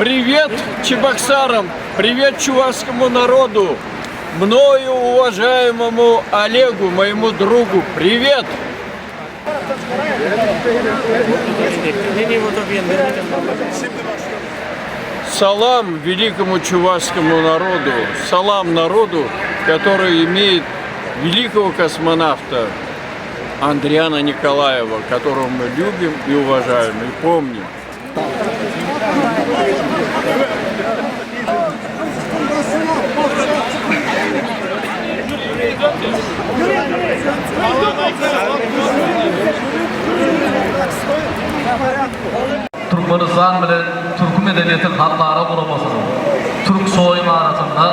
Privet Чебоксарам, привет чувашскому народу, мною уважаемому Олегу, моему другу, привет! Salam великому чувашскому народу, salam народу, который имеет великого космонавта Андриана Николаева, которого мы любим и уважаем, и помним. Türkmenistan bilen Türki medeniýetiň halkara guramasynyň, Türksoýyň arasynda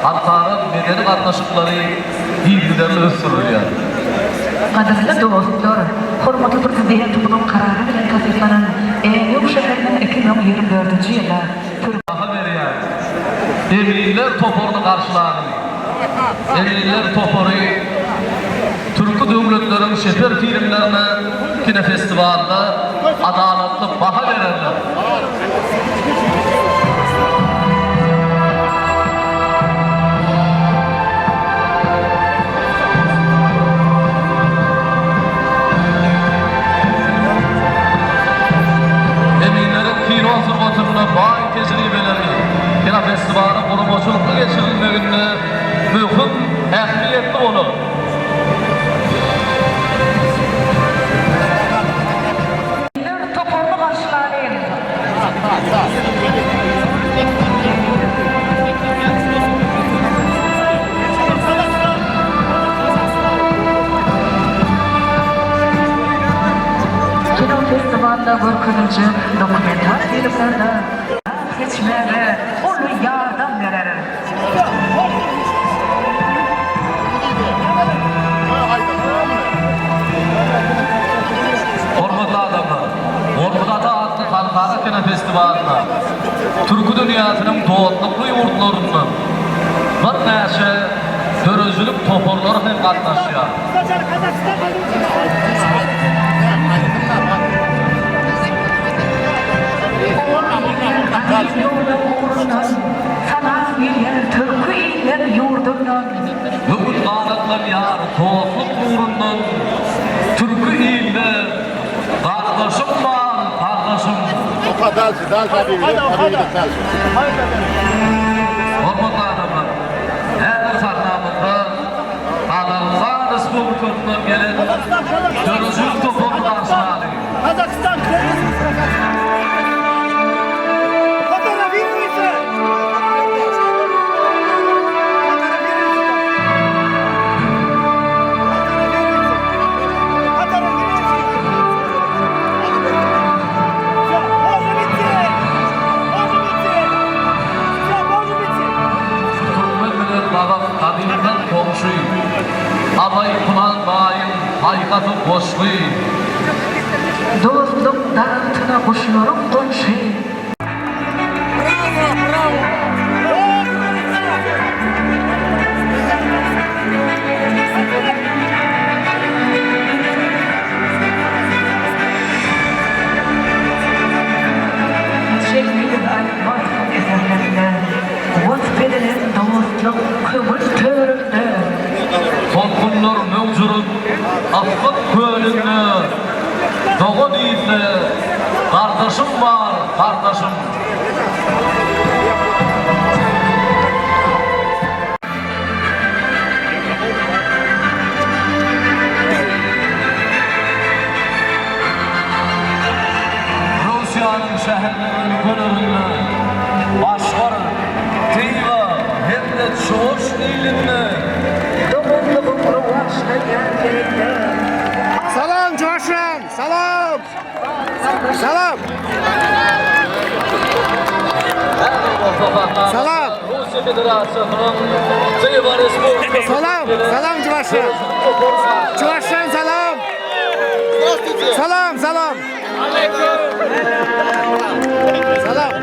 halkara medeni gatnaşyklary yzygiderli ösdürilýär. Gadyrly dostlar, hormatly Prezidentimiziň Karary bilen tassyklanan Änew şäheriniň 2024-nji ýylda Türk. Baha berýän eminler toparyny garşylaly. Eminler topary türki döwletleriň çeper filmlerine kinofestiwalda adalatly baha bererler. Eminleriň kino sungatynda baý tejribeleri kinofestiwalyň guramaçylykly geçirilmeginde möhüm ähmiýetli bolar. Iller toparyny garşylalyň! Kinofestiwalda görkeziljek dokumental filmlerde ýat geçmäge uly ýardam berer. Hormatly adamlar, Gorkut ata atly halkara kinofestiwalyna türki dünýäsiniň dostlukly ýurtlaryndan birnäçe döredijilik toparlary hem gatnaşýar. Gadymy ýoluň ugrundan Salam gelýär türki iller ýurdundan. Göwün ganatlanýar dostluk nurundan, Türki ilde gardaşym bar, gardaşym. Hormatly adamlar, häzir sahnamyzda Gazagystan Respublikasyndan gelen döredijilik toparyny garşylalyň. Türkmen bilen gazak gadymdan goňşy. Abaý Kunanbaýyň paýhasy goşgy. Dostluk daragtyna guşlaryň gonşy. Çengiz Aýtmatowyň eserlerinde wasp edilen dostluk köňül töründe. Tolkunlar möwjürip Yssyk kölünde, Doga diýse, gardaşym bar, gardaşym. Russiýanyň şäherleriniň ülkelerinde, Başgar, Tywa hem-de Çuwaş ilinde. Doganlygyň rowaçlanýan ýerinde. Salam Çuwaşlar! Salam! Salam! Salam! Russiýa Federasiýasynyň Tywa Respublikasynyň Salam! Salam Çuwaşlar! Çuwaşdan salam! Salam! Salam! Salam!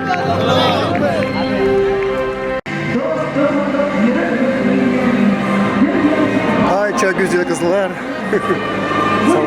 Ay çok güzel kızlar. Salam.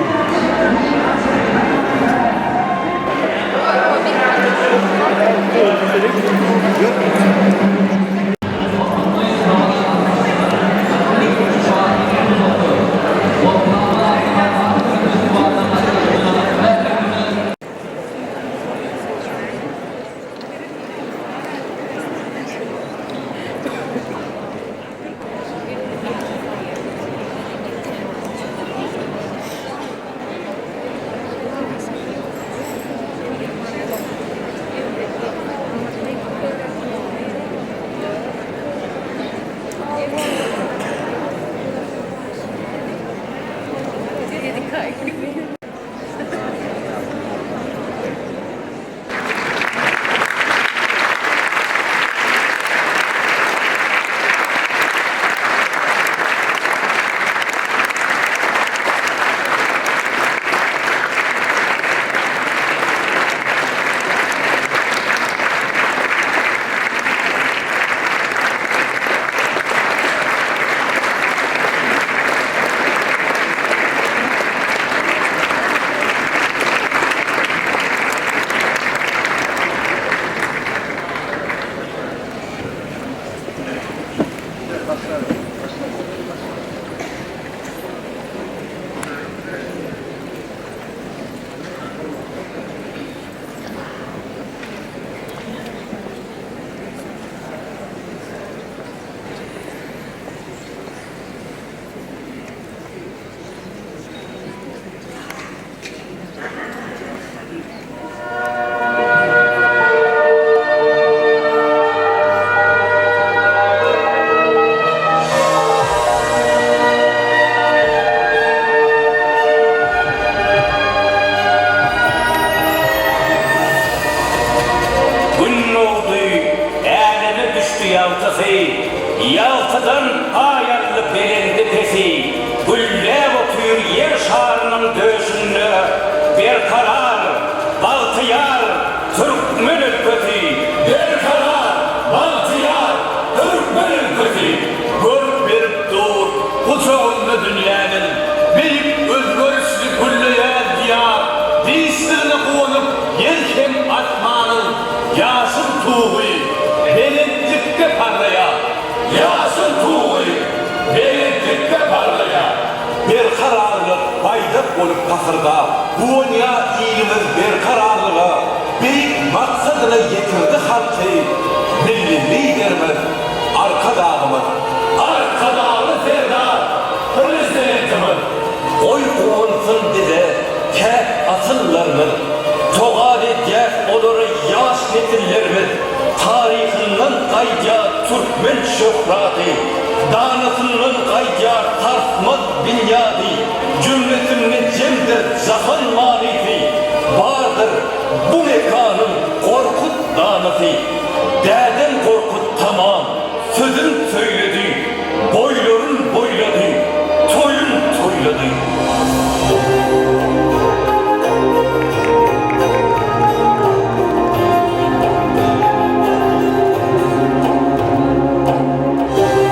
Gün dogdy, äleme düşdi ýagtysy, Ýagtydan paý aldy belendi-pesi, Gülläp otyr Ýer şarynyň döşünde Berkarar, bagtyýar türkmen ülkesi. Berkarar, bagtyýar türkmen ülkesi. Görk berip dur gujagynda dünýäniň, Beýik özgerişli gülleýän Diýar, Dişlerine guwanyp ýer hem asmanyň, Ýaşyl tugy belentlikde parlaýar. Ýaşyl tugy belentlikde parlaýar. Berkararlyk baýdak bolup pasyrdap, Guwanýar ilimiz berkararlyga, Beýik maksadyna ýetirdi halky, Milli Liderimiz Arkadagymyz. Arkadagly Serdar Prezidentimiz. Goý guwansyn bize päk asyllarymyz, Togap edýär olary ýaş nesillerimiz, Taryhyndan gaýdýar türkmen şöhraty, Danasyndan gaýdýar sarsmaz binýady, Jümlesinde jemdir jahan manysy, Bardyr bu mekanyň Gorkut danasy. Dädem Gorkut tamam sözün söýledi, Boýlaryn boýlady, toýun toýlady.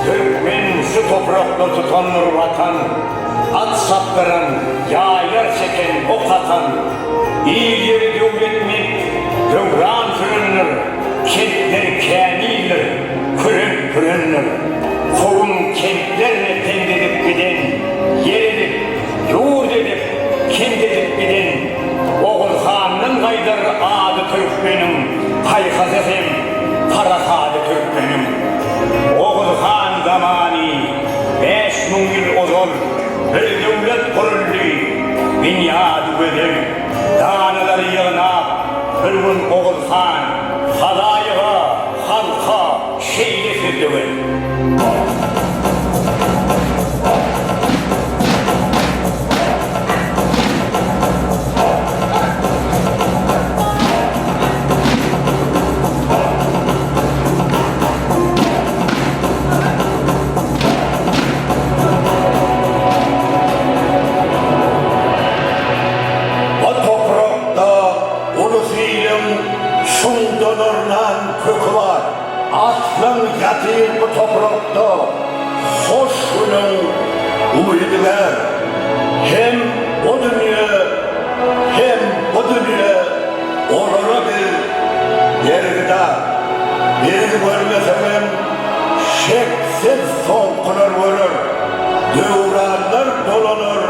Türkmen şu toprakda tutandyr Watan, At çapdyran, ýaýlar çeken, ok atan. Il ýeri döwletment, döwran sürendir, Kentleri kämildir, kürek pürendir. Kowum kentlerine pent edip giden, Ýer edip, ýurt edip, kent edip giden. Oguz handan gaýdar ady türkmeniň, Paýhasy hem parasady türkmeniň. Oguz han zamany 5000 ýyl ozal Bir döwlet guruldy, binýady gözel. Danalary ýygnap, bir gün Oguz han Halaýyga, halka şeýle sözlegen. Bu toprakda ulus-iliň çuňdan ornan köki bar. Aslyň ýatyr bu toprakda hoş günüň umydygär. Hem o dünýe, hem bu dünýe olara biz bergidar. Serdar, Biz görmesegem, şeksiz soňkular görer. Döwranlar dolanar,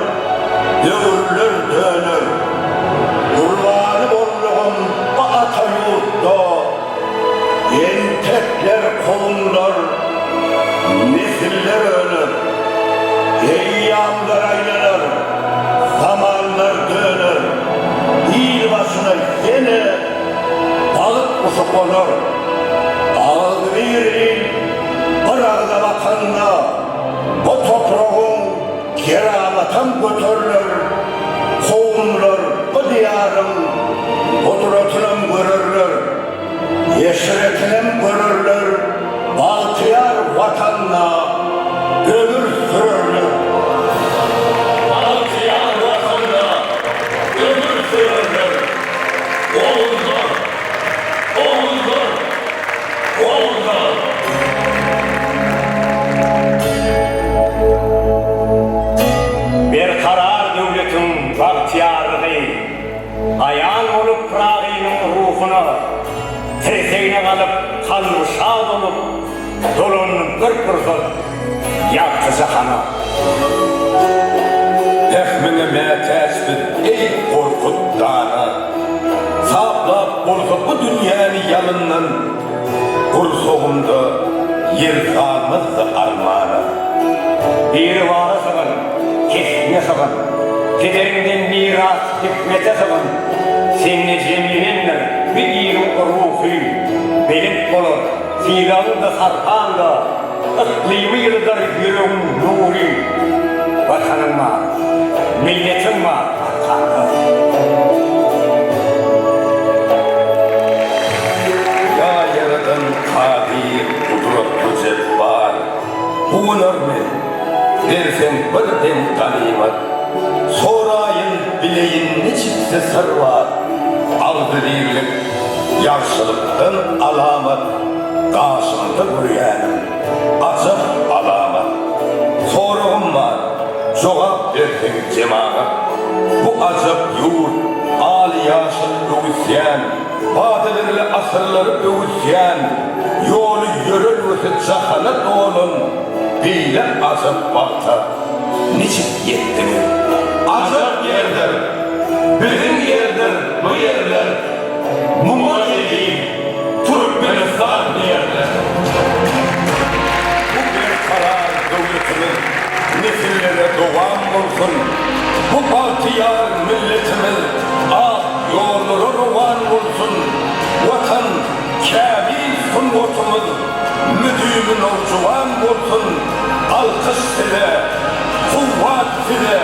döwürler döner. Gurbany boldugym bu ata ýurtda, Entekler kowumlar, nesiller öner. Eýýamlar aýlanar, zamanlar döner. Il başyna ýene balyk guşy gonar. Agzybir il bir agza bakanda, Bu topragyň keramatam göteriler, Kowumlar bu diýaryň gudratynam görerler, Eşretinem görerler, Bagtyýar Watanda ömür sürerler. Bagtyýar Watanda ömür sürerler, Oguzlar, Oguzlar, Oguzlar! Berkarar döwletiň bagtyýarlygy aýan bolup Pyragynyň ruhuna tirsegine galyp kalby şad bolup dolandy bir pursat ýagty jahana. Pähmiňe mätäç biz, eý, Gorkut dana! Saplap bolsa bu dünýäni ýalyndan, Gursagymda ýer galmazdy armana. Biribara sygyn, kesbiňe sygyn, Pederiňden miras hikmete sygyn, Sende jemlenendir bu iliň ruhy, Belent bolar sylagyň-da, sarpaň-da, Yklymy ýyldyr ýüregiň nury. Watanyň bar, milletiň bar arkaňda. Ýa Ýaradan Kadyr Gudratly Jepbar, Guwanarmy, berseň bir dem ganymat, Soraýyn, bileýin niçiksi syr bar, Agzybirlik ýagşylykdan alamat, Gaşyňda görýänim ajap alamat. Soragym bar, jogap berseň jemagat, Bu ajap ýurt al-ýaşyl öwüsýän, Badaberli asyrlary öwüsýän, Ýoly ýörelgesi jahana dolan Beýle ajap bagta niçik ýetdiňiz? Ajap ýerdir, biziň ýerdir bu ýerler, Muňa eziz Türkmenistan diýerler. Bu berkarar döwletimiz nesillere dowam bolsun! Bu bagtyýar milletimiz ak ýollara rowan bolsun! Watan, kämil sungatymyz müdimi nowjuwan bolsun! Alkyş size, kuwwat size,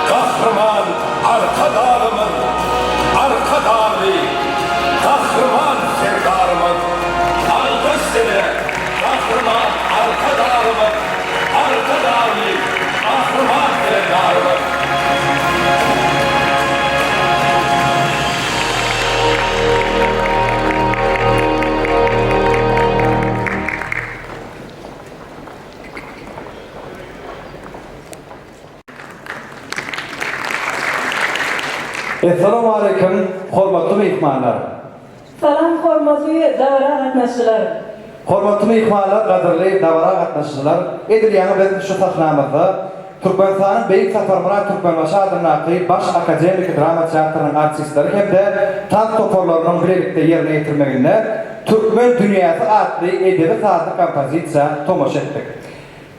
Gahryman Arkadagymyz! Arkadagly Gahryman Serdarymyz! Alkyş size, Gahryman Arkadagymyz! Arkadagly Gahryman Serdarymyz! Essalamualeýkum, hormatly myhmanlar! Salam hormatly dabara gatnaşyjylar! Hormatly myhmanlar, gadyrly dabara gatnaşyjylar! Edil ýaňy biz şu sahnamyzda Türkmenistanyň Beýik Saparmyrat Türkmenbaşy adyndaky Baş akademiki drama teatrynyň artistleri hem-de tans toparlarynyň bilelikde ýerine ýetirmeginde Türkmen dünýäsi atly edebi-sazly kompozisiýa tomaşa etdik.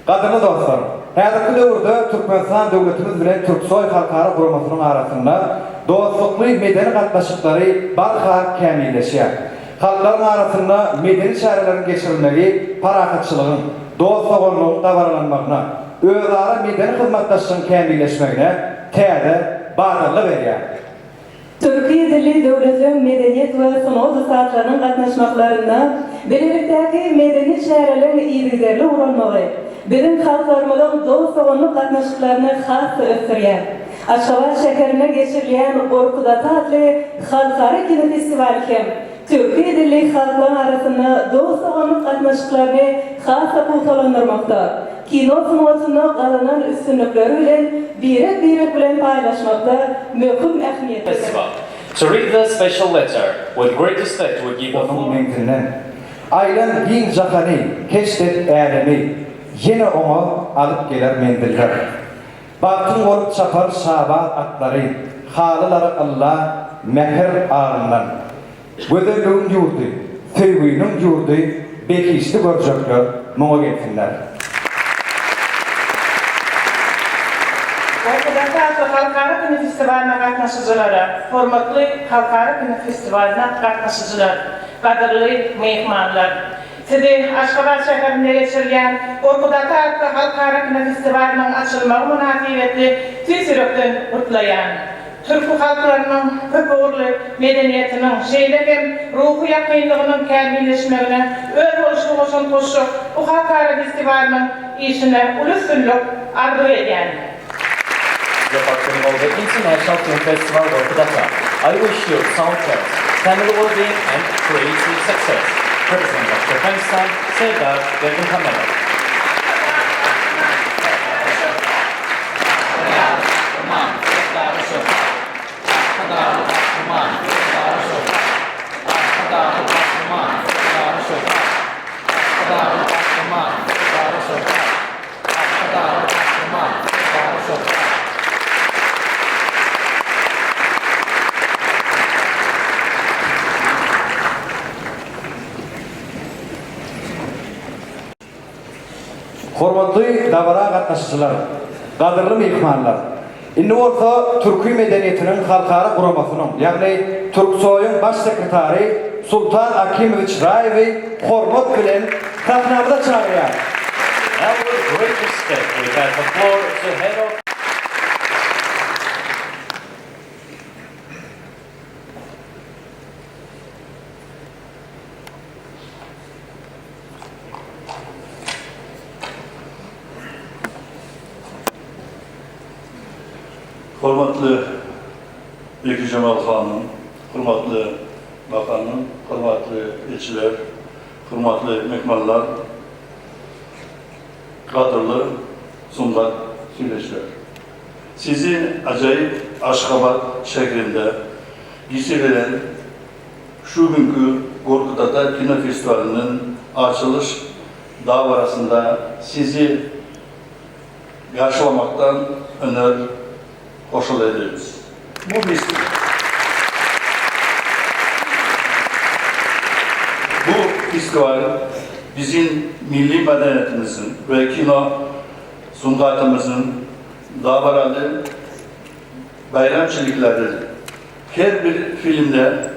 Gadyrly dostlar! Häzirki döwürde Türkmenistan döwletimiz bilen Türksoý halkara guramasynyň arasynda dostlukly medeni gatnaşyklary barha kämilleşýär. Halklaryň arasynda medeni çäreleriň geçirilmegi parahatçylygyň, dost-doganlygyň dabaralanmagyna, özara medeni hyzmatdaşlygyň kämilleşmegine täze badalga berýär. Türki dilli döwletleriň medeniýet we sungat ussatlarynyň gatnaşmaklarynda bilelikdäki medeni çäreleriň yzygiderli guralmagy biziň halklarymyzyň dost-doganlyk gatnaşyklaryny has-da ösdürýär. Aşgabat şäherinde geçirilýän Gorkut ata atly halkara kinofestiwaly hem türki dilli halklaryň arasynda dost-doganlyk gatnaşyklaryny has-da pugtalandyrmakda, kino sungatynda gazanan üstünlikleri bilen birek-birek bilen paýlaşmakda möhüm ähmiýetlidir. To read the special letter, with great respect we give the Onuň floor. meňzinden Aýlan giň jahany, keşt et älemi, Ýene oňa alyp geler menziller. Bagtyň bolup çapar şabaz atlary, Halylary ylla mähir agyndan. Gözelligiň ýurdy, söýginiň ýurdy Behişdi görjekler muňa gelsinler. Gorkut-Ata atly halkara kinofestiwalyna gatnaşyjylara, hormatly halkara kinofestiwalyna gatnaşyjylar, gadyrly myhmanlar! Sizi Aşgabat şäherinde geçirilýän Gorkut-Ata atly halkara kinofestiwalynyň açylmagy mynasybetli tüýs ýürekden gutlaýan. Türki halklarynyň köpugurly medeniýetiniň, şeýle hem ruhy ýakynlygynyň kämilleşmegine özboluşly goşant goşjak bu halkara festiwalynyň işine uly üstünlik arzuw edýän. The opening of the International Film Festival Gorkut Ata, I wish you sound health, family well-being and creative success. President of Turkmenistan Serdar Berdimuhamedow. Hormatly dabara gatnaşyjylar, gadyrly myhmanlar! Indi bolsa Türki medeniýetiniň halkara guramasynyň, ýagny Türksoýyň Baş sekretary Sultan Akimowiç Raýewi hormat bilen sahnamyza çagyrýarys. Now with great respect we pass the floor to head of. Hormatly Bekijemal hanym, hormatly Bakanym, hormatly ilçiler, hormatly myhmanlar, gadyrly sungat söýüjiler! Sizi ajaýyp Aşgabat şäherinde geçirilen Şu günki Gorkut ata kinofestiwalynyň açylyş dabarasynda sizi garşylamakdan öner hoşal ederiz. Bu Bu festiwal bizim milli medeniýetimizin we kino sungatymyzyň dabaraly baýramçylyklarydyr. Her bir filmde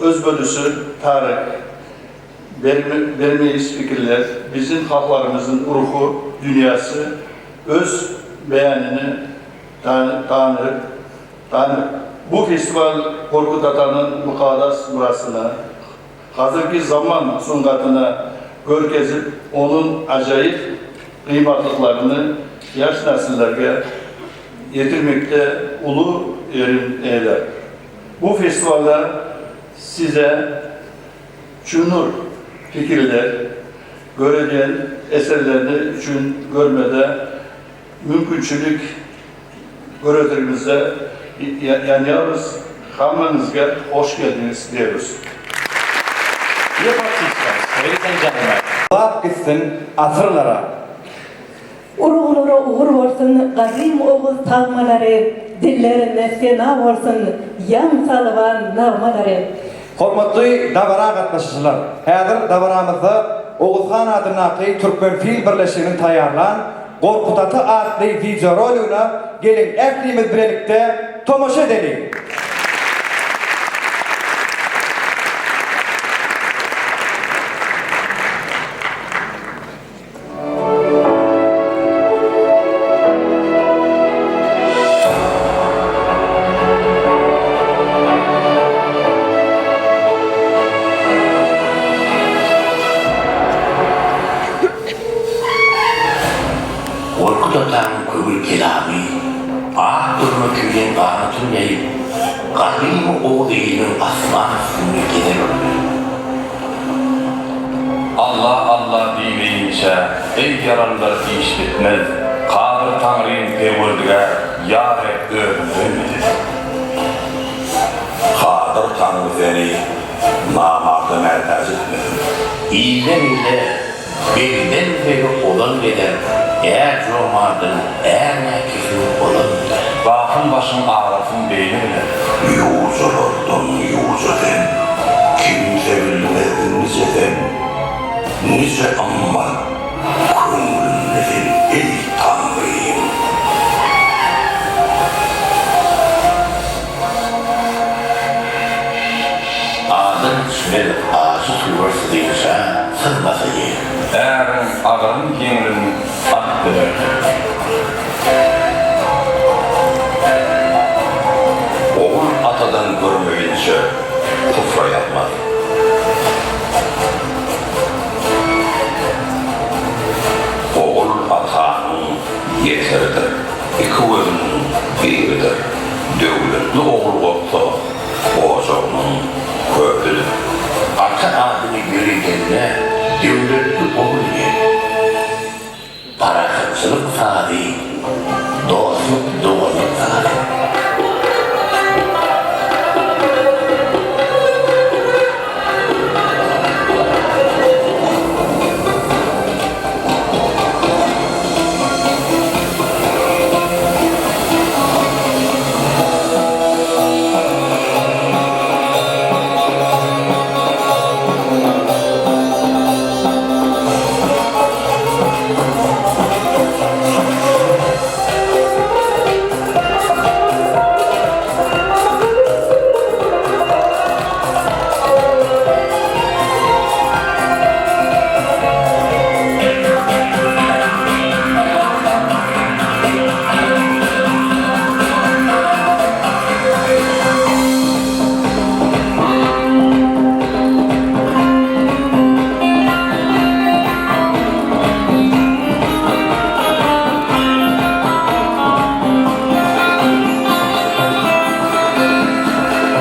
özboluşly taryh, bermeýiş fikirler, bizim halklarymyzyň ruhy dünýäsi öz beýanyny tanyp, bu festiwal Gorkut atanyň mukaddes mirasyny hazirki zaman sungatyna görkezip, onuň ajaýyp gymmatlyklaryny ýaş nesillerge ýetirmekde uly ýerin eýelär. Bu festiwalda size çuňňur pikirler, göregen eserlerini üçin görmede mümkinçilik göredigimize ýanýarys. Hammaňyzga hoş geldiňiz diýeris. Dear participants, ladies and gentlemen. Uzap gitsin asyrlara. Uruglara ugur bolsun gadym oguz tagmalary, Dillerinde sena bolsun ýaň salyban nagmalary. Hormatly dabara gatnaşyjylar! Häzir dabaramyzda Oguzhan adyndaky Türkmenfilm birleşiginiň taýýarlan Gorkut ata atly wideoroligine geliň ählimiz bilelikde tomaşa edeliň! Gorkut ataň köwül kelamy, Ak durna tüýden ganatyn ýaýyp, Gadymy Oguz iliniň asman üstünde gezer boldy. Alla Alla diýmeýinçä, eý ýaranlar iş bitmez, Kadyr Taňrym Perwerdigär, ýa Reb özüňden medet. Taňry seni namarda mätäç etmesin. Ilden ile, begden bege ozan gezer, Är jomardyň, är näkesiň ozan gider. Gapyl başyň arasyn beýni biler. Ýuwjalardan ýuwja sen, Kimse bilmez nije sen, Nije ymmat köňlünde sen, eý, Taňrym! Adam içmez ajy suwa syzynça syzmasa ýer. Äriň agyryn ýeňlin at biler. Ogul atadan görmeginçe sufra ýazmaz. Ogul atanyň ýesiridir, iki gözüniň biridir. Döwletli ogul bolsa ojagynyň közidir. Ata adyny ýöredende döwletli ogul gel. Parahatçylyk sazy, dostluk, doganlyk sazy.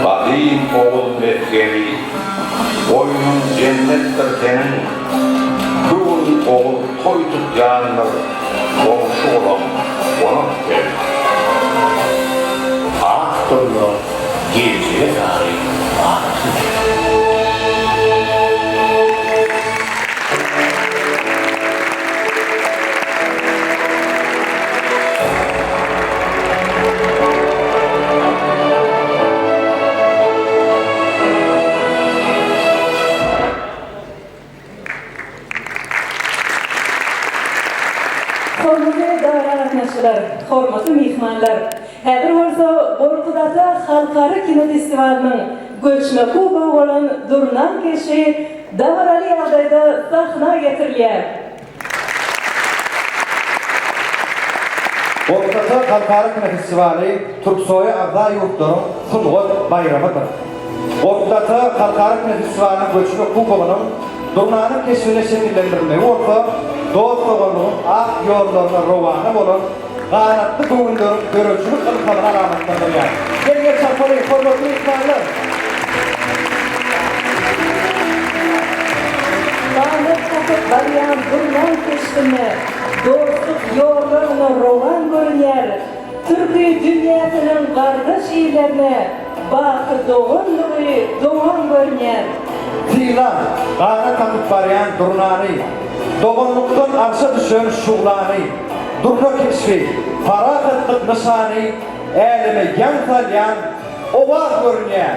Gadym oguz mesgeni, goýnuň jennetdir seniň, Bu gün oguz toý tutýandyr, goňşy-golam, gonak sen. Ak durna geljege sary ganatly sen. Hormatly dabara gatnaşyjylar, hormatly myhmanlar! Häzir bolsa Gorkut ata halkara kinofestiwalynyň göçme kubogy bolan Durnaň keşbi dabaraly ýagdaýda sahna getirilýär. Gorkut ata halkara kinofestiwaly Türksoýa agza ýurtlaryň sungat baýramydyr. Gorkut ata halkara kinofestiwalynyň göçme kubogynyň Durnanyň keşbinde şekillendirilmegi bolsa dost-doganlygyň ak ýollaryna rowana bolan ganatly göwünleriň döredijilik ylhamyny alamatlandyrýar. Geliň el çarpalyň, hormatly myhmanlar! Ganat kakyp barýan durnaň keşbinde dostluk ýollaryna rowan görünýär. Türki dünýäsiniň gardaş illerine baky doganlygy dowan görünýär. Sylag, ganat kakyp barýan durnany, Doganlykdan arşa düşen şuglany, Durna keşbi, parahatlyk nyşany, Äleme ýaň salýan owaz görünýär.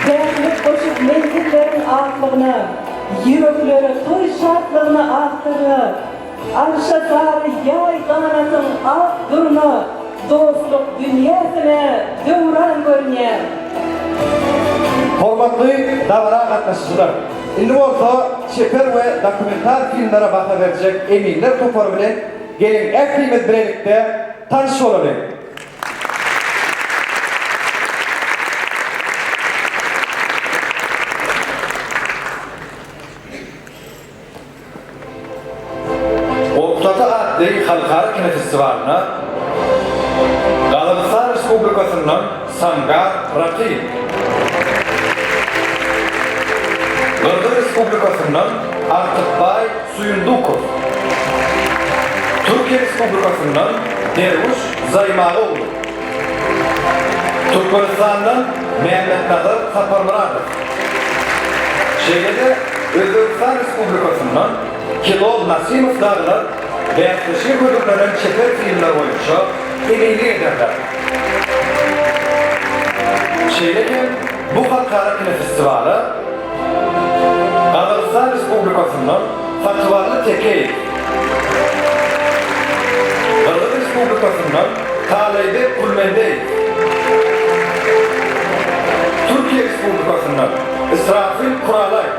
Päklik goşup menzilleriň aklygyna, Ýüreklere toý şatlygyny akdyrna. Arşa sary ýaý ganatyň ak durna, Dostluk dünýäsine döwran görünýär. Hormatly dabara gatnaşyjylar! Indi bolsa çeper we dokumental filmlere baha berjek eminler topary bilen geliň ählimiz bilelikde tanyş bolalyň! Gorkut-Ata atly halkara kinofestiwalyna Gazagystan Respublikasyndan Sangar Rakyp, Gyrgyz Respublikasyndan Artykbaý Suýundukow, Türkiýe Respublikasyndan Derwüş Zaýmagoglu, Türkmenistandan Mämmetnazar Saparmyradow. Şeýle-de Özbegistan Respublikasyndan Hilol Nasimow dagylar bäsleşige hödürlenen çeper filmler boýunça eminlik ederler. Şeýle hem bu halkara kinofestiwala Gazagystan Respublikasyndan Satybally Tekeýew, Gyrgyz Respublikasyndan Taalaýbek Gulmendeýew, Türkiýe Respublikasyndan Israfil Kuralaý,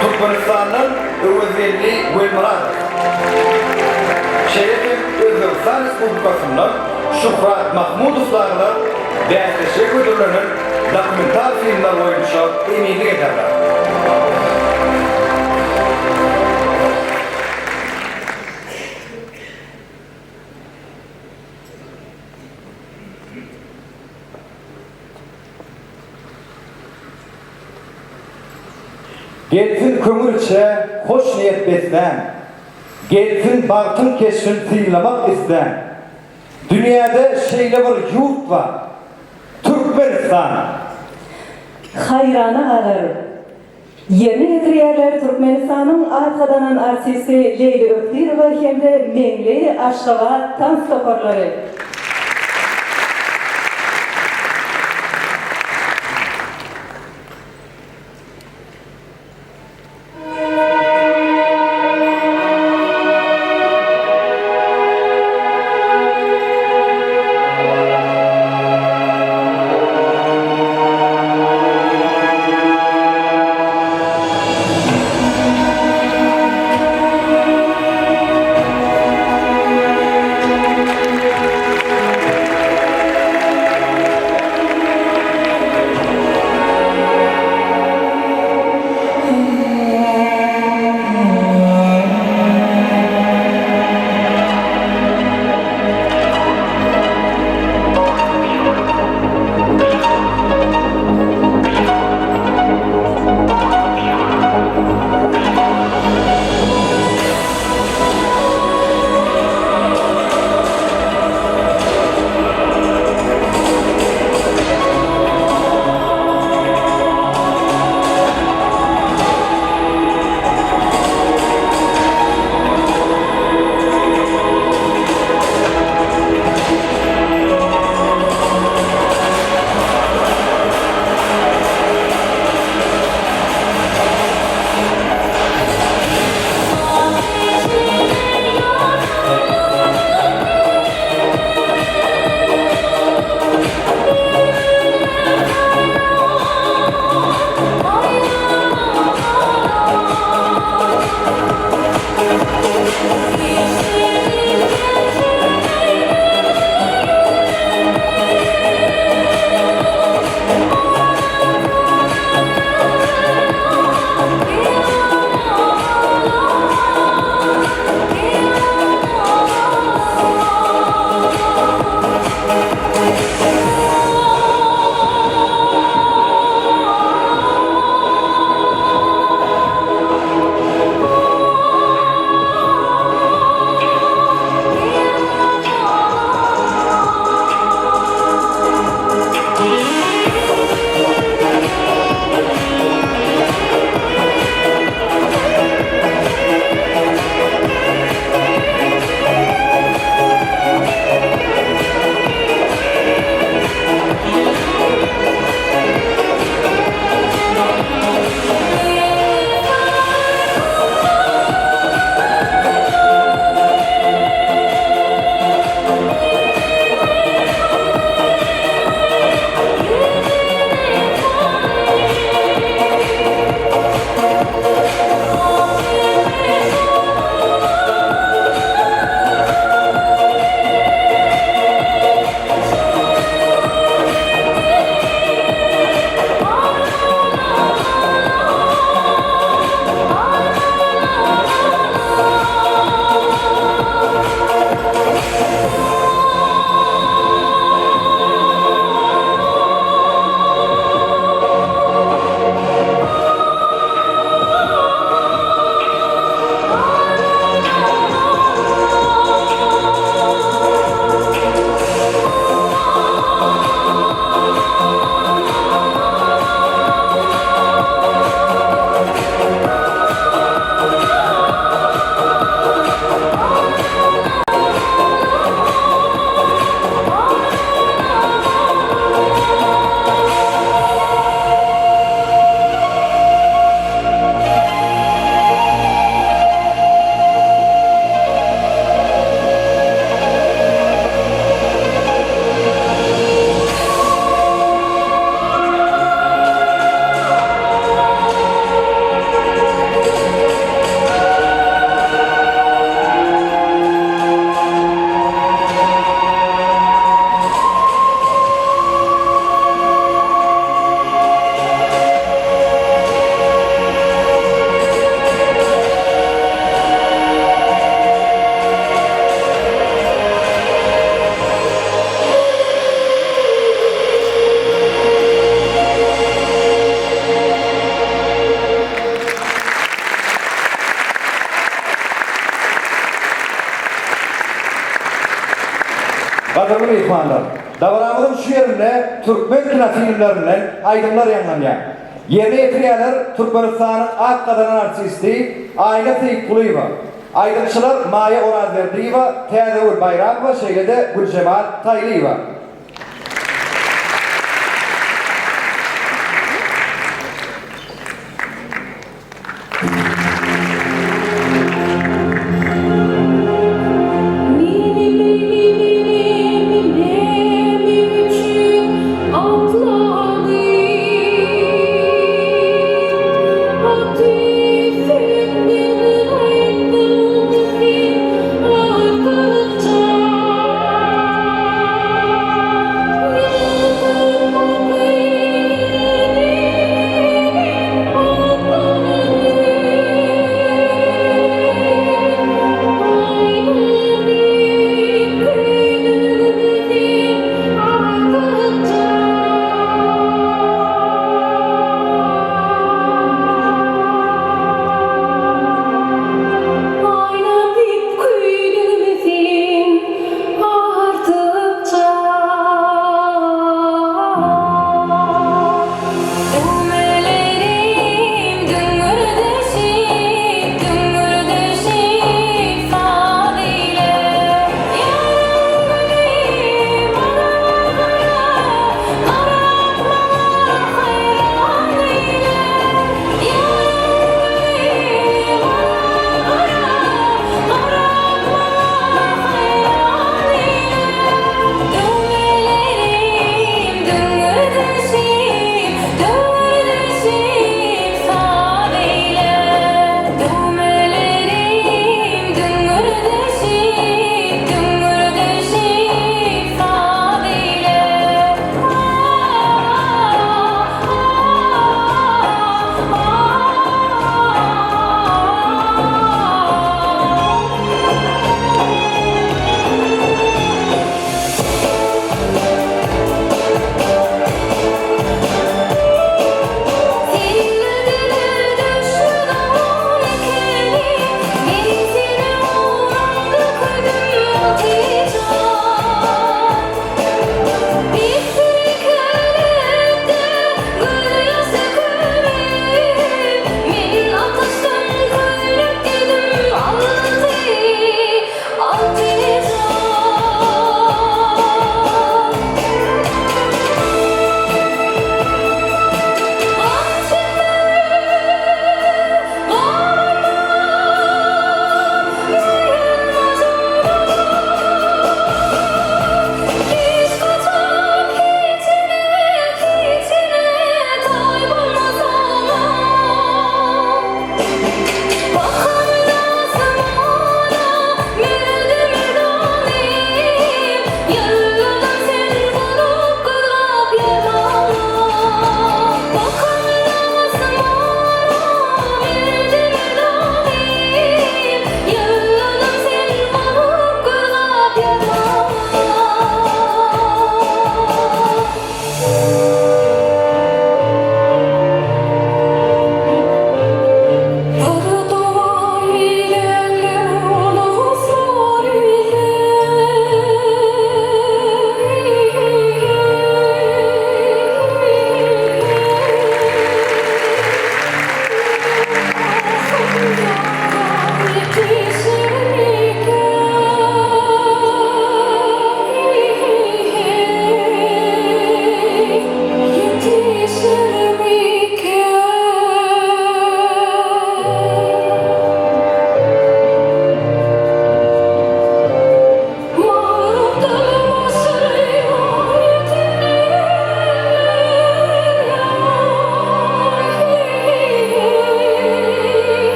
Türkmenistandan Öwezgeldi Welmyradow, şeýle hem Özbegistan Respublikasyndan Şuhrat Mahmudow dagylar bäsleşige hödürlenen dokumental filmler boýunça eminlik ederler. Gelsin köňül içre hoş niýet beslän, Gelsin bagtyň keşbin synlamak islän. Dünýäde şeýle bir ýurt bar, Türkmenistan! Haýrana galar. Ýerine ýetirýärler Türkmenistanyň at gazanan artisti Leýli Ökdirowa hem-de Meňli, Aşgabat tans toparlary. türkmen kinofilmlerinden aýdymlar ýaňlanýar. Ýerine ýetirýärler Türkmenistanyň at gazanan artisti Aýna Seýitgulyýewa, aýdymçylar Maýa Orazberdiýewa, Täzegül Baýramowa şeýle-de Güljemal Taýlyýewa.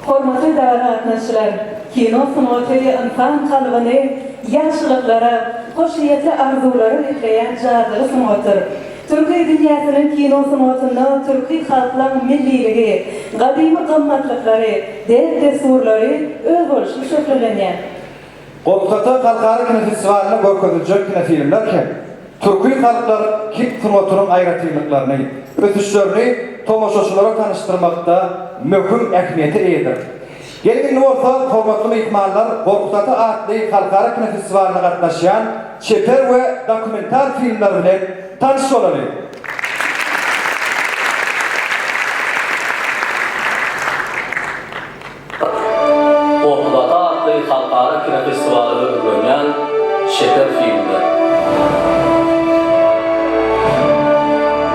Hormatly dabara gatnaşyjylar! Kino sungaty ynsan kalbyny ýagşylyklara, hoşniýetli arzuwlara besleýän jadyly sungatdyr. Türki dünýäsiniň kino sungatynda türki halklaň milliligi, gadymy gymmatlyklary, däp-dessurlary özboluşly şöhlelenýär. Gorkut ata halkara kinofestiwalynda görkeziljek kinofilmler hem türki halklar kino sungatynyň aýratynlyklaryny, ösüşlerini tomaşaçylara tanyşdyrmakda möhüm ähmiýete eýedir. Geliň indi bolsa, hormatly myhmanlar, Gorkut ata atly halkara kinofestiwalyna gatnaşýan çeper we dokumental filmler bilen tanyş bolalyň! Gorkut ata atly halkara kinofestiwala hödürlenýän çeper filmler.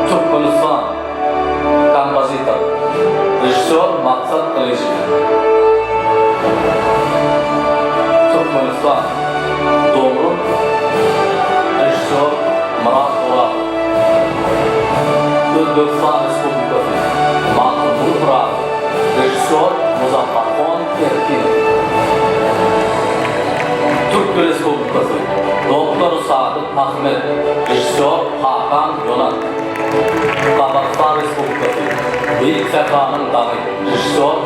Türkmenistan, kompozitor, režissýor Maksat Gylyjow. Türkmenistan, Dogrul, režissýor Myrat Orazow. Özbegistan Respublikasy, Magtymguly Pyragy. Režissýor Muzaffarhon Erkinow. Türkiýe Respublikasy, Doktor Sadyk Ahmet, režissýor Hakan Ýonat. Gazagystan Respublikasy, Beýik sähranyň daňy, režissýor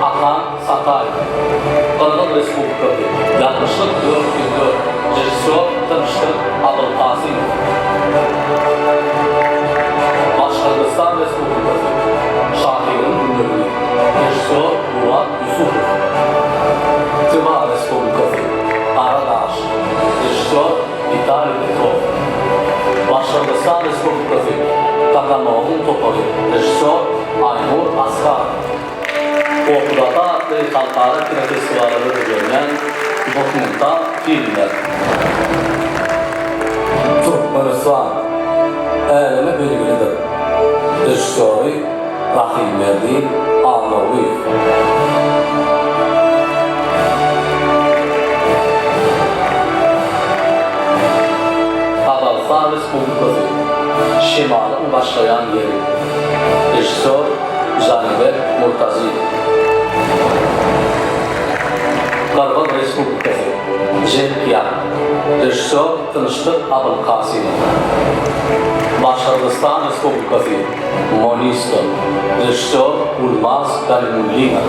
Akan Sataýew. Gyrgyz Respublikasy, Ýalňyşlyk 404, režissýor Tynçlyk Abylkasymow. Başgyrdystan Respublikasy, Şahyryň gündeligi, režissýor Murat Ýusupow. Tywa Respublikasy, Gara daş, režissýor Witaliý Petrow. Başgyrdystan Respublikasy, Taganowyň topary, režissýor Aýnur Askarow. Gorkut ata atly halkara kinofestiwala hödürlenýän dokumental filmler. Türkmenistan, äleme belgilidir. Režissýory Rahymberdi Annagulyýew. Gazagystan Respublikasy, Şemalyň başlaýan ýeri. Režissýor Žanibek Murtaziýew. Gyrgyz Respublikasy, Želkiýa. Režissýor Tynçlyk Abylkasymow. Başgyrdystan Respublikasy, Monisto. Režissýor Gulmaz Galimullina.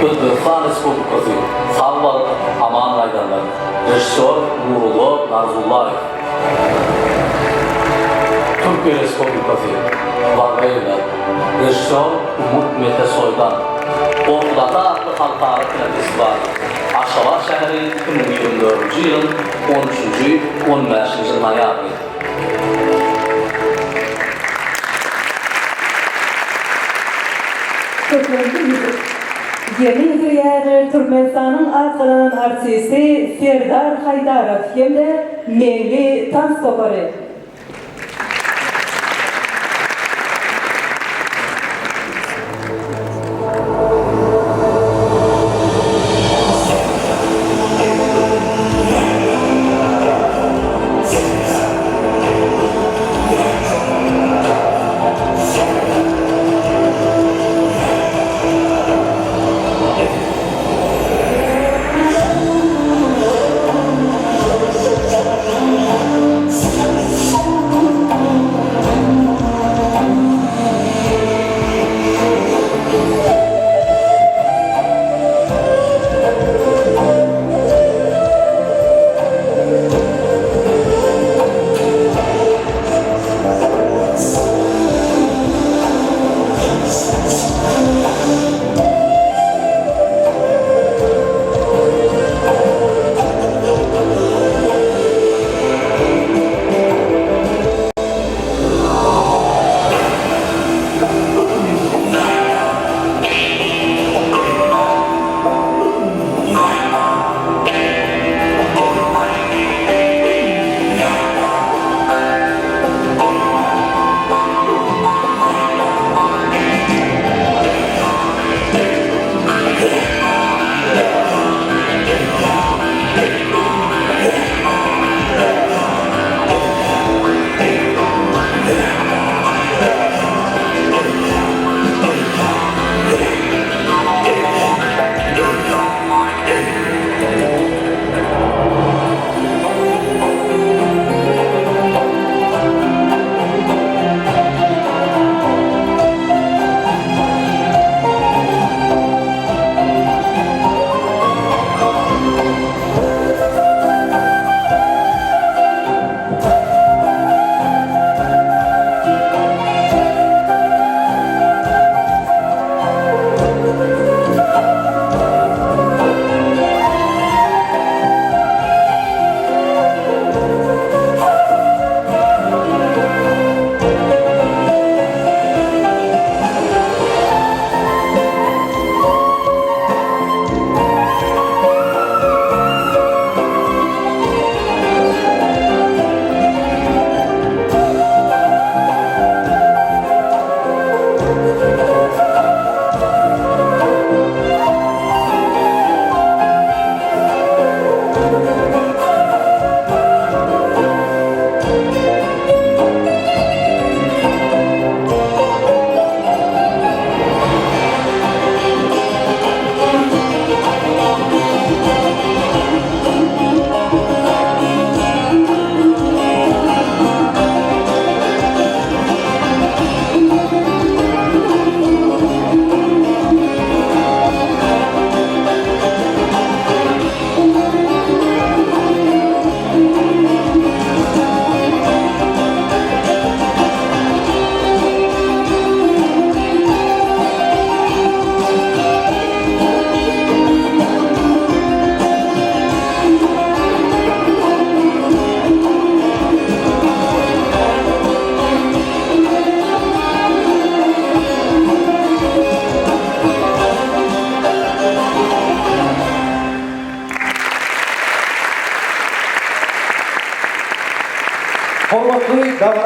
Özbegistan Respublikasy, Sag baryp, aman gaýdanlar. Režissýor Nurullo Narzullaýew. Türkiýe Respublikasy, Warreýler. Režissýor Umut Mete Soýdan. Gorkut ata atly halkara kinofestiwaly. Aşgabat şäheri, 2024-nji ýylyň on üçünji, on bäşinji noýabry. Köplenji ýüzük. Ýerine ýetirýär Türkmenistanyň at gazanan artisti Serdar Haýdarow hem-de Meňli tans topary.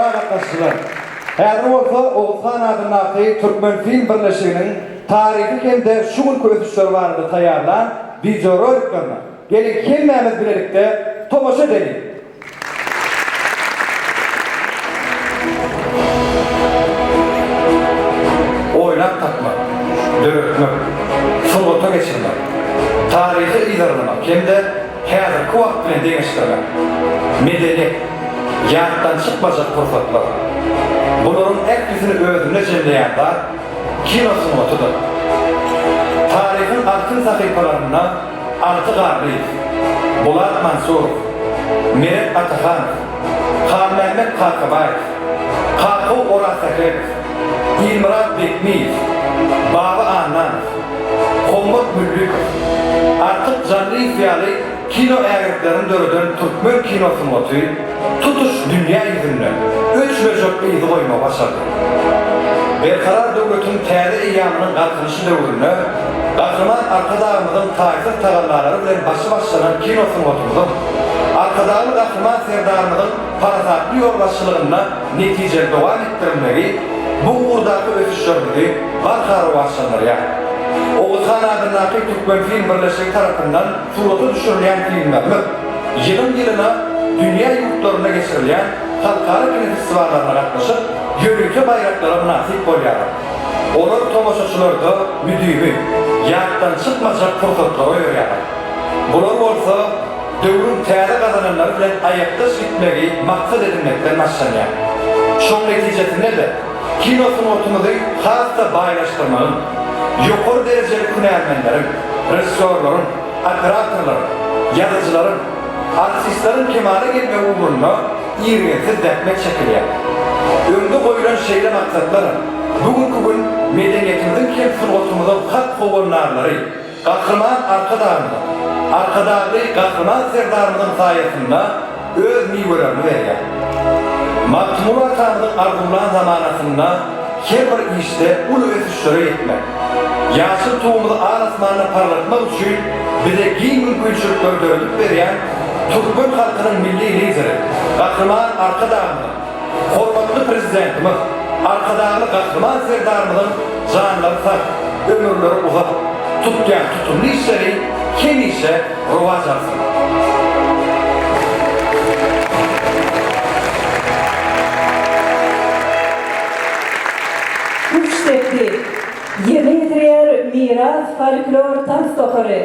dabara gatnaşyjylar! Häzir bolsa Oguz han adyndaky Türkmenfilm birleşiginiň taryhy hem-de şu günki ösüşleri barada taýýarlan wideoroliklerine geliň hemmämiz bilelikde tomaşa edeliň! Oýlap tapmak, döretmek, sungata geçirmek, taryhy yzarlamak hem-de häzirki wagt bilen deňeşdirmek, medeniýet, ýatdan çykmajak pursatlar. Bularyň ählisini özünde jemleýän zat kino sungatydyr. Taryhyň altyn sahypalarynda Alty Garlyýew, Bulat Mansurow, Meret Atahanow, Halmämmet Kakabaýew, Kakow Orazsähedow, Ilmyrat Bekmiýew, Baba Annanow, Hommat Müllükow, Artyk Janlyýew ýaly kino ägirtlerini döreden türkmen kino sungaty tutuş dünýä ýüzünde öçmejek yzy goýmagy başardy. Berkarar döwletiň täze eýýamynyň Galkynyşy döwründe Gahryman Arkadagymyzyň taýsyz tagallalary bilen başy başlanan kino sungatymyzyň Arkadagly Gahryman Serdarymyzyň parasatly ýolbaşçylygynda netijeli dowam etdirilmegi bu ugurdaky ösüşlerimizi barha rowaçlandyrýar. Oguz han adyndaky Türkmenfilm birleşigi tarapyndan surata düşürilýän filmlerimiz ýylyň-ýylyna dünýä ýurtlarynda geçirilýän halkara kinofestiwallaryna gatnaşyp, ýörite baýraklara mynasyp bolýarlar. Olar tomaşaçylarda müdimi, ýatdan çykmajak pursatlary oýarýarlar. Bular bolsa döwrüň täze gazananlary bilen aýakdaş gitmegi maksat edinmekden başlanýar. Şoň netijesinde-de, kino sungatymyzy has-da baýlaşdyrmagyň, ýokary derejeli hünärmenleriň, režissýorlaryň, operatorlaryň, ýazyjylaryň, artistleriň kemala gelmegi ugrunda irginsiz zähmet çekilýär. Öňde goýlan şeýle maksatlar bu günki gün medeniýetimiziň hem sungatymyzyň hak howandarlary Gahryman Arkadagymyzyň, Arkadagly Gahryman Serdarymyzyň saýasynda öz miwelerini berýär. Magtymguly atamyzyň arzuwlan zamanasynda her bir işde uly ösüşlere ýetmek, ýaşyl Tugumyzy al-asmanda parlatmak üçin bize giň mümkinçilikleri döredip berýän türkmen halkynyň Milli Lideri Gahryman Arkadagymyzyň, hormatly Prezidentimiz Arkadagly Gahryman Serdarymyzyň janlary sag, ömürleri uzak, tutýan tutumly işleri hemişe rowaç alsyn! Küştdepdi. Ýerine ýetirýär Miras folklor tans topary.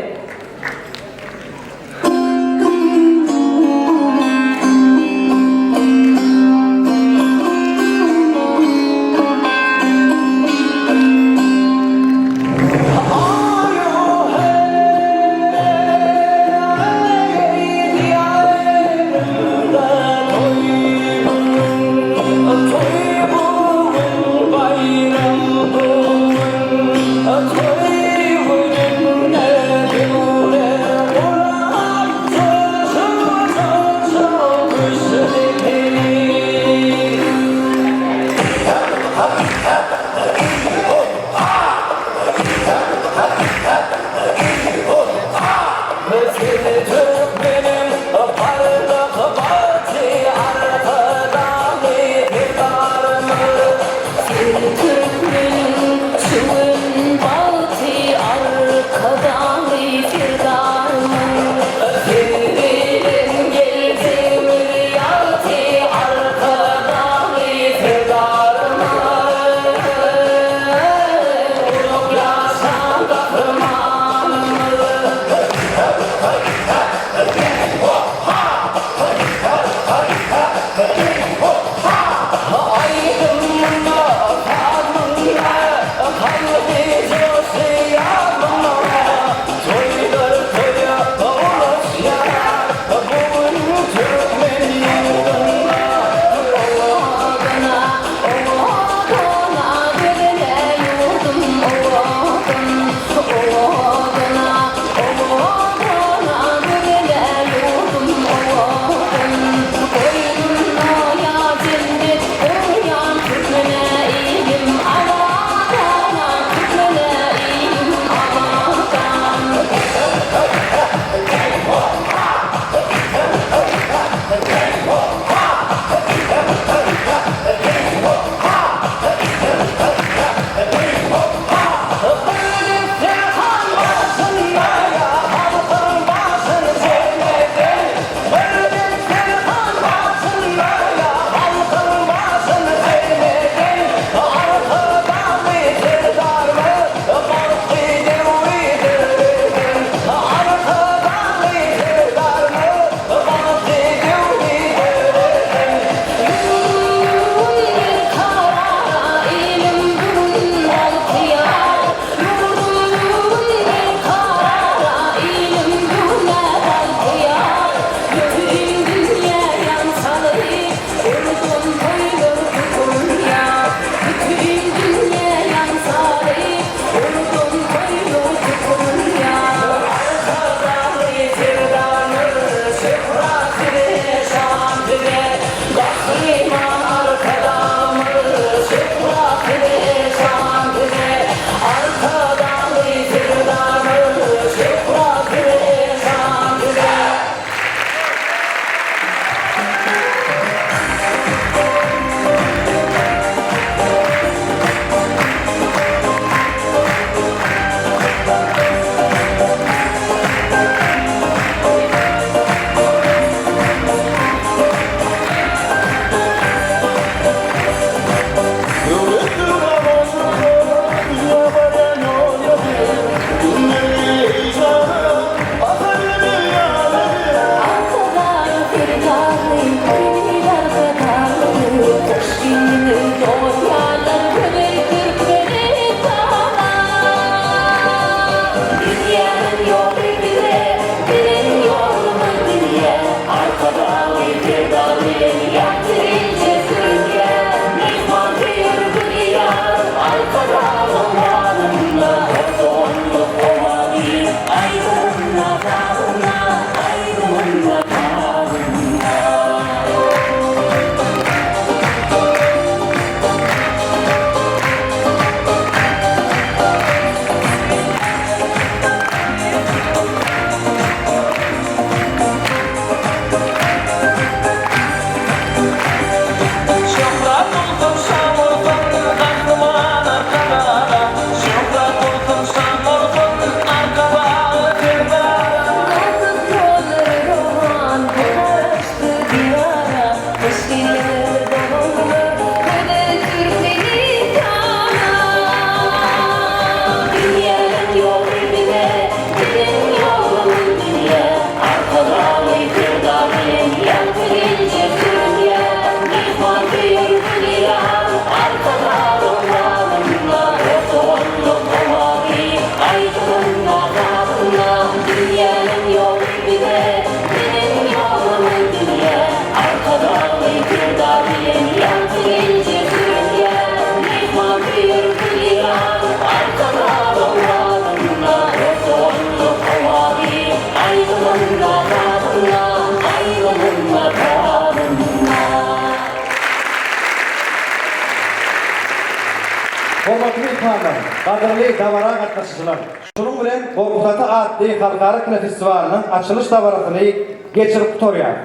Hormatly myhmanlar, gadyrly dabara gatnaşyjylar! Şunuň bilen Gorkut ata atly halkara kinofestiwalynyň açylyş dabarasyny geçirip gutarýarys.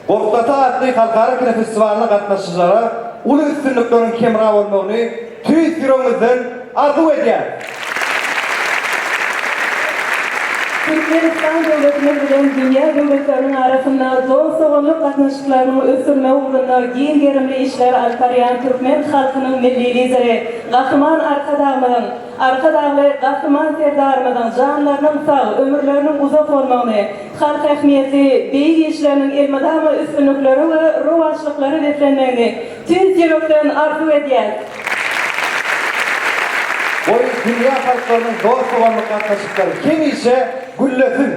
Gorkut ata atly halkara kinofestiwalyna gatnaşyjylara uly üstünlikleriň hemra bolmagyny tüýs ýüregimizden arzuw edýäris! Türkmenistan döwletimiz bilen dünýä döwletleriniň arasynda dost-doganlyk gatnaşyklarynyň ösdürilmegi ugrunda giň gerimli işleri alyp barýan türkmen halkynyň Milli Lideri Gahryman Arkadagymyzyň, Arkadagly Gahryman Serdarymyzyň janlarynyň sag, ömürleriniň uzak bolmagyny, halk ähmiýetli beýik işleriniň elmydama üstünliklere we rowaçlyklara beslenmegini tüýs ýürekden arzuw edýäs. Goý, dünýä halklarynyň dost-doganlyk gatnaşyklary hemişe güllesin,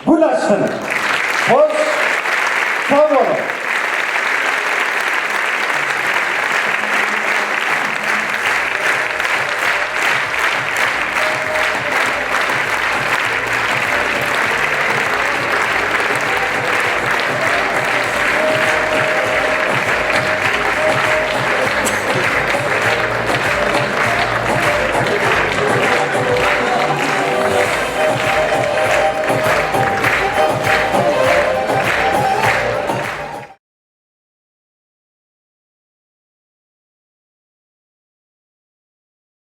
gül açsyn! Hoş sag boluň!